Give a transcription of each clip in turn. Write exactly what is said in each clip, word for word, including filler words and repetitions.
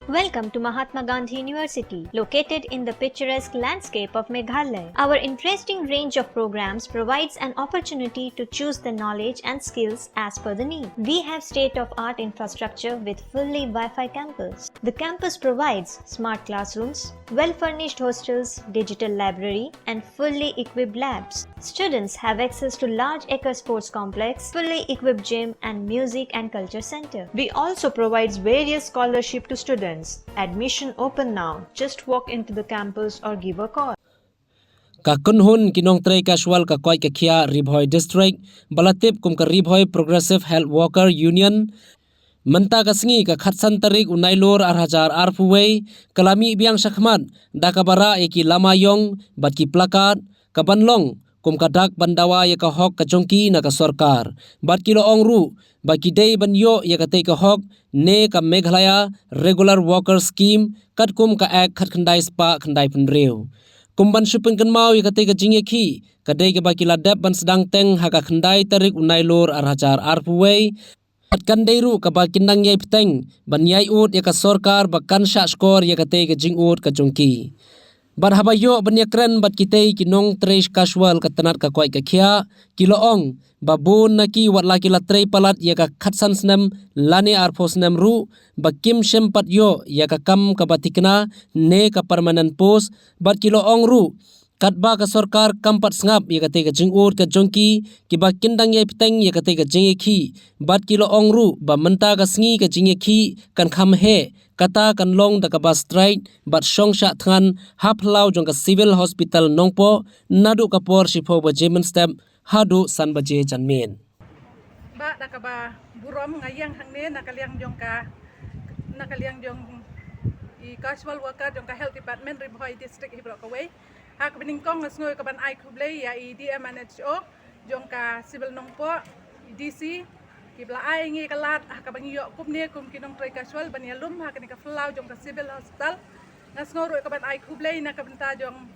Welcome to Mahatma Gandhi University, located in the picturesque landscape of Meghalaya. Our interesting range of programs provides an opportunity to choose the knowledge and skills as per the need. We have state-of-art infrastructure with fully Wi-Fi campus. The campus provides smart classrooms, well-furnished hostels, digital library, and fully equipped labs. Students have access to large acre sports complex, fully equipped gym, and music and culture center. We also provides various scholarship to students. Admission open now. Just walk into the campus or give a call. Ka kynhun ki nongtrei casual ka koit ka khiah Ri Bhoi District, ba la tip kum ka Ri Bhoi Progressive Health Worker Union, mynta ka sngi ka khatsan tarik u Nailur ar hajar arphew wei, ka la mih biang shakhmat da kaba rah ïa ki lama ïong bad ki placard, ka ban long kum ka dak ban dawa ïa ka hok ka jong ki na ka sorkar. Bad ki la ong ruh ba ki dei ban ïoh ïa katei ka hok ne ka Meghalaya Regular Worker Scheme, katkum ka Act khatkhyndai spah khyndaiphew hynriew. Kum ban shu pynkynmaw ïa katei ka jingïakhih, ka dei kaba ki la dep ban sdang teng ha ka khyndai tarik u Nailur ar hajar arphew wei, bad kan dei ruh kaba kin dang ïai bteng ban ïai ud ïa ka sorkar ba kan shah shkor ïa katei ka jingud ka jong ki. Bad haba ïoh ban ïakren bad kitei ki nongtrei casual ka tnat ka koit ka khiah, ki la ong ba bun na ki, wat la ki la trei palat ïa ka khatsan snem lane arphew snem ruh, ba kim shym pat ïoh ïa ka kam kaba thikna ne ka permanent post. Bad ki la ong ruh katba ka sorkar kam pat sngap ïa katei ka jingud ka jong ki, kiba kin dang ïai bteng ïa katei ka jingïakhih. Bad ki la ong ruh ba mynta ka sngi ka jingïakhih kan kham heh, kata kan long da kaba strike bad shong shah thngan ha phyllaw jong ka Civil Hospital Nongpoh, naduh ka por shiphew baje mynstep haduh san baje janmiet. Ba da kaba burom nga ïeng hangne na ka liang jong ka, na ka liang jong i casual worker jong ka Health Department Ri Bhoi District hi baroh kawei. Ha kaba nyngkong nga sngew ka ban ai khublei ïa i D M and H O jong ka Civil Nongpoh, i D C, kiba la ai ngi ka lad ha kaba ngi ïoh kumne kum ki nongtrei casual ban ïalum ha kane ka phyllaw jong ka Civil Hospital. Nga sngew ruh ka ban ai khublei na ka bynta jong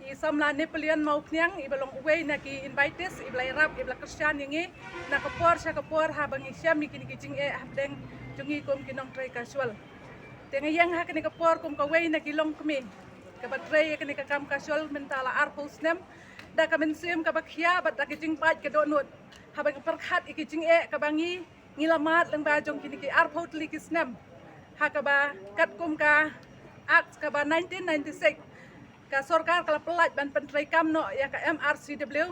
i samla Napoleon Mawphniang, iba long uwei na ki invitees, iba la ïarap, iba la kyrshan ïa ngi na ka por sha ka por haba ngi shem ïa kine ki jingeh hapdeng jong ngi kum ki nongtrei casual. Te nga ïeng ha kane ka por kum kawei na ki longkmie kaba trei ïa kane ka kam casual mynta la arphew snem, da ka mynsiem kaba khia bad da ka jingpait ka dohnud haba ngi pyrkhat ïa ki jingeh kaba ngi ngi la mad lyngba jong kine ki arphew tylli ki snem. Ha kaba katkum ka Act kaba nineteen ninety-six, ka sorkar ka la pyllait ban pyntreikam noh ïa ka M R C W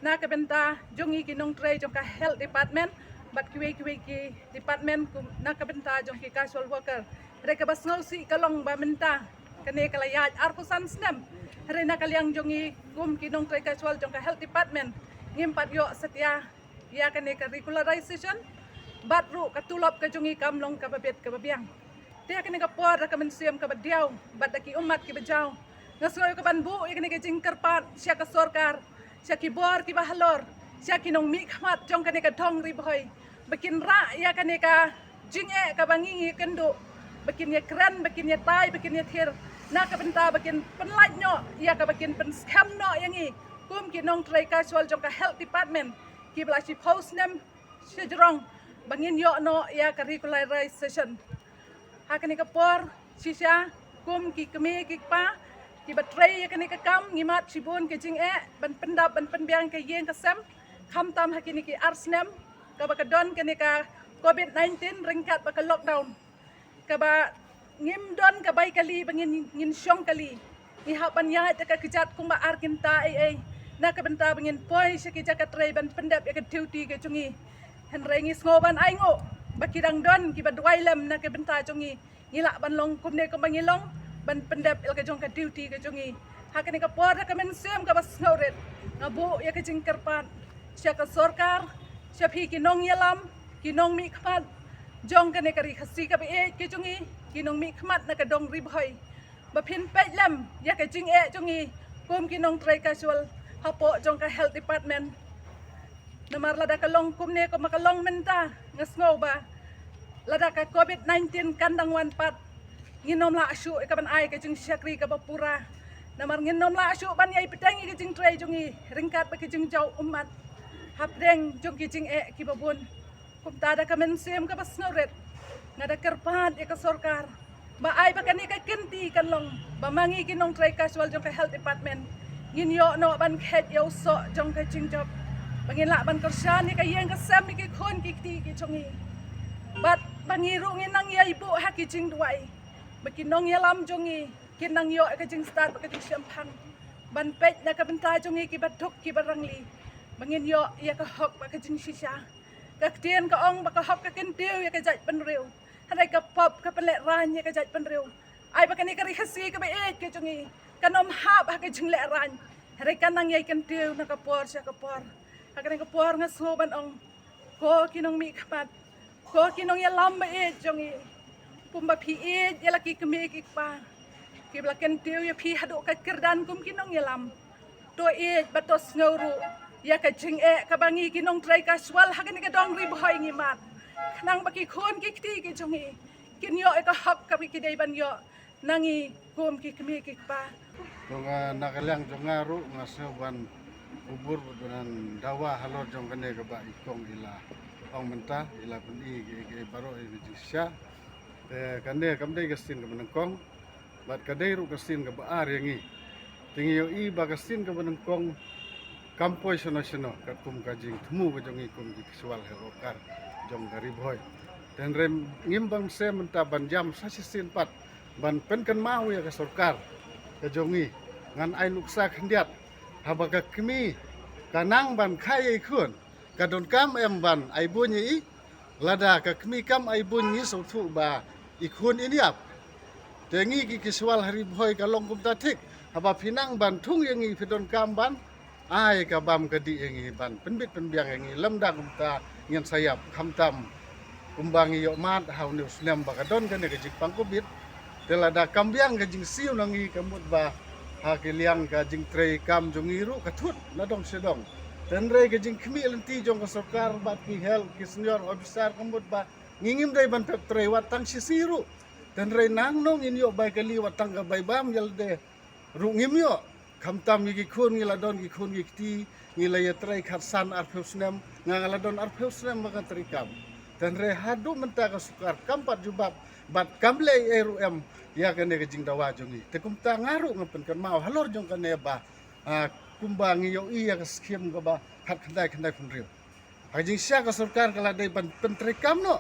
na ka bynta jong ngi ki nongtrei jong ka Health Department bad kiwei kiwei ki department kum na ka bynta jong ki casual worker. Hynrei kaba sngewsih ka long ba mynta kane ka la ïaid arphew san snem, hynrei na ka liang jong ngi kum ki nongtrei casual jong ka Health Department ngim pat ïoh satia ïa kane ka regularization, bad ruh ka tulop ka jong ngi kam long kaba bit kaba biang. Te ha kane ka por da ka mynsiem kaba diaw bad da ki ummat kiba jaw, nga sngew ka ban buh ïa kane ka jingkyrpad sha ka sorkar, sha ki bor kiba halor, sha ki nongmihkhmat jong kane ka dong Ri Bhoi, ba kin rah ïa kane ka jingeh kaba ngi ngi kynduh, ba kin ïakren, ba kin ïatai, ba kin ïathir na ka bynta ba kin pynlait noh ïa kaba kin pynskhem noh ïa ngi kum ki nongtrei casual jong ka Health Department kiba la shiphew snem shajrong ba ngin ïoh noh ïa ka regularization. Ha kane ka por shisha kum ki kmie ki kpa kiba trei ïa kane ka kam, ngi mad shibun ka jingeh ban pyndap ban pynbiang ka ïing ka sem, khamtam ha kine ki ar snem kaba ka don kane ka covid nineteen ryngkat bad ka lockdown, kaba ngim don ka bai kali ba ngin, ngin shong kali. Ngi hap ban ïaid da ka kjat kumba ar kynta ei ei na ka bynta ba ngin poi sha ki jaka trei ban pyndep ïa ka duty ka jong ngi. Hynrei ngi sngew ban ainguh ba ki dang don kiba duwai lem na ka bynta jong ngi, ngi lah ban long kumne kumba ngi long ban pyndep ïa ka jong ka duty ka jong ngi. Ha kane ka por da ka mynsiem kaba sngewrit nga buh ïa ka jingkyrpad sha ka sorkar, sha phi ki nongïalam, ki nongmihkhmat jong kane ka ri Khasi kaba ïeit ka jong ngi, ki nongmihkhmat na ka dong Ri Bhoi, ba phin peit lem ïa ka jingeh jong ngi kum ki nongtrei casual hapoh jong ka Health Department. Namar lada ka long kumne kumba ka long mynta, nga sngew ba lada ka covid nineteen kan dang wan pat, ngin ym lah shuh ïa ka ban ai ka jingshakri kaba pura. Namar ngin ym lah shuh ban ïai bteng ïa ka jingtrei jong ngi ryngkat bad ka jingjaw ummat hapdeng jong ki jingeh kiba bun. Kumta da ka mynsiem kaba sngewrit nga da kyrpad ïa ka sorkar Ba ai ba kane ka kynti kan long ba ma ngi ki nongtrei casual jong ka health department ngin ïoh noh ban khet ïa u soh jong ka jingjop, ba ngin lah ban kyrshan ïa ka ïing ka sem ïa ki khun ki kti ki jong ngi. Bad ba ngi ruh ngin nang ïai buh ha ki jingduwai ba ki nongïalam jong ngi kin nang ïoh ïa ka jingstad bad ka jingshemphang ban peit na ka bynta jong ngi ki baduk ki barangli, ba ngin ïoh ïa ka hok bad ka jingshisha. Ka ktien ka ong ba ka hok ka kyntiew ïa ka jaitbynriew, hynrei ka pop ka pynlehraiñ ïa ka jaitbynriew. Ai ba kane ka Ri Khasi kaba ïeit ka jong ngi kan ym hap ha ka jinglehrain, hynrei kan nang ïai kyntiew na ka por sha ka por. Ha kane ka por nga sngew ban ong, ko ki nongmihkhmat, ko ki nongïalam ba ïeit jong ngi, kumba phi ïeit ïa la ki kmie ki kpa kiba la kyntiew ïa phi haduh ka kyrdan kum ki nongïalam, to ïeit bad to sngew ruh ïa ka jingeh kaba ngi ki nongtrei casual ha kane ka dong Ri Bhoi ngi mad, khnang ba ki khun ki kti ki jong ngi kin ïoh ïa ka hok kaba ki dei ban ïoh na ngi kum ki kmie ki kpa. To nga na ka liang jong nga ruh nga sngew ban kubur bad ban dawa halor jong kane kaba i kong i la ong mynta, i la pyni ki, ki baroh ïa ka jingshisha. Te kane kam dei ka sien kaba nyngkong bad ka dei ruh ka sien kaba ar ïa ngi. Te ngi ïohi ba ka sien kaba nyngkong kam poi shano shano katkum ka jingthmu ka jong ngi kum ki casual health worker jong ka Ri Bhoi. Te hynrei ngim bang se mynta ban jam sa shisien pat ban pynkynmaw ïa ka sorkar ka jong ngi. Ngan ai nuksa khyndiat, haba ka kmie ka nang ban kha ïa i khun, ka donkam em ban ai buiñ ïa i? Lada ka kmie kam ai buiñ ngi sngewthuh ba i khun in ïap. Te ngi ki casual ha Ri Bhoi ka long kumta thik, haba phi nang ban thung ïa ngi phi donkam ban ai ka bam ka dih ïa ngi ban pynbit pynbiang ïa ngi, lymda kumta ngin sa ïap. Khamtam kumba ngi ïoh mad ha une u snem ba ka don kane ka jingpang covid. Te lada kam biang ka jingsiew na ngi ka mut ba ha ki liang ka jingtrei kam jong ngi ruh ka thut na dong sha dong. Te hynrei ka jingkhmih lynti jong ka sorkar bad ki health ki senior officer ka mut ba ngi ngim dei ban pep trei wat tang shi sngi ruh. Te hynrei nangno ngin ïoh bai kali wat tang ka bai bam ïa lade ruh ngim ïoh. Khamtam ïa ki khun ngi la don ki khun ki kti, ngi la ïatrei khatsan arphew snem, nga nga la don arphew snem ba nga trei kam. Te hynrei haduh mynta ka sorkar kam pat jubab bad kam leh ei ruh em ïa kane ka jingdawa jong ngi. Te kumta nga ruh nga pynkynmaw halor jong kane ba, ah, kumba ngi ïohi ïa ka skim kaba khatkhyndai khyndai phew hynriew. Ha ka jingshisha ka sorkar ka la dei ban pyntreikam noh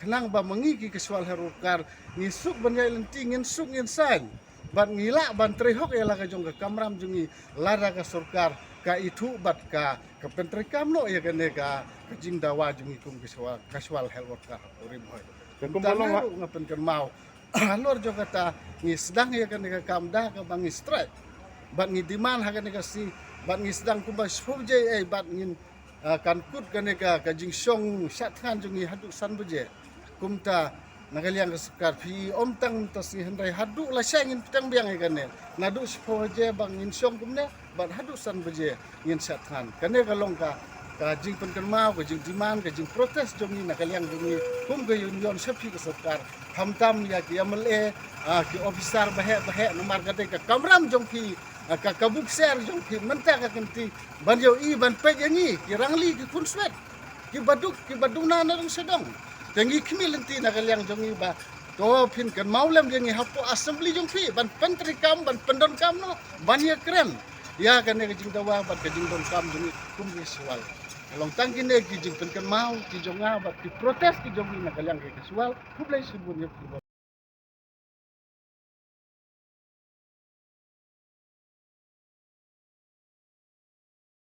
khnang ba ma ngi ki casual health worker ngi suk ban ïaid lynti, ngin suk ngin saiñ bad ngi lah ban trei hok ïa la ka jong ka kamram jong ngi. Lada ka sorkar ka ithuh bad ka, ka pyntreikam noh ïa kane ka, ka jingdawa jong ngi kum ki casual, casual health worker ha Ri Bhoi. Te kumba long nga ruh nga pynkynmaw halor jong kata ngi sdang ïa kane ka kam da kaba ngi strike bad ngi demand ha kane ka sngi bad ngi sdang kumba shiphew baje ei bad ngin, ah, kan kut kane ka, ka jingshong shad thngan jong ngi haduh san baje. Kumta na ka liang ka sorkar phi ym tang mynta sngi hynrei haduh lashai ngin pdiang biang ïa kane. Naduh shiphew baje ba ngin shong kumne bad haduh san baje ngin shad thngan. Kane ka long ka, ka jingpynkynmaw, ka jingdemand, ka jingprotest jong ngi na ka liang jong ngi kum ka union sha phi ka sorkar. Khamtam ïa ki M L A, ah, ki officer baheh baheh namar ka dei ka kamram jong phi, ah, ka, ka bukser jong phi mynta ka kynti ban ïohi ban peit ïa ngi ki rangli ki khunswet, ki baduk, ki baduna na dong sha dong. Te ngi khmih lynti na ka liang jong ngi ba to phin kynmaw lem ïa ngi hapoh assembly jong phi ban pyntreikam, ban pyndonkam noh, ban ïakren ïa kane ka jingdawa bad ka jingdonkam jong ngi kum ki casual. Ka long tang kine ki jingpynkynmaw ki jong nga bad ki protest ki jong ngi na ka liang ki casual. Khublei shibun ïa phi.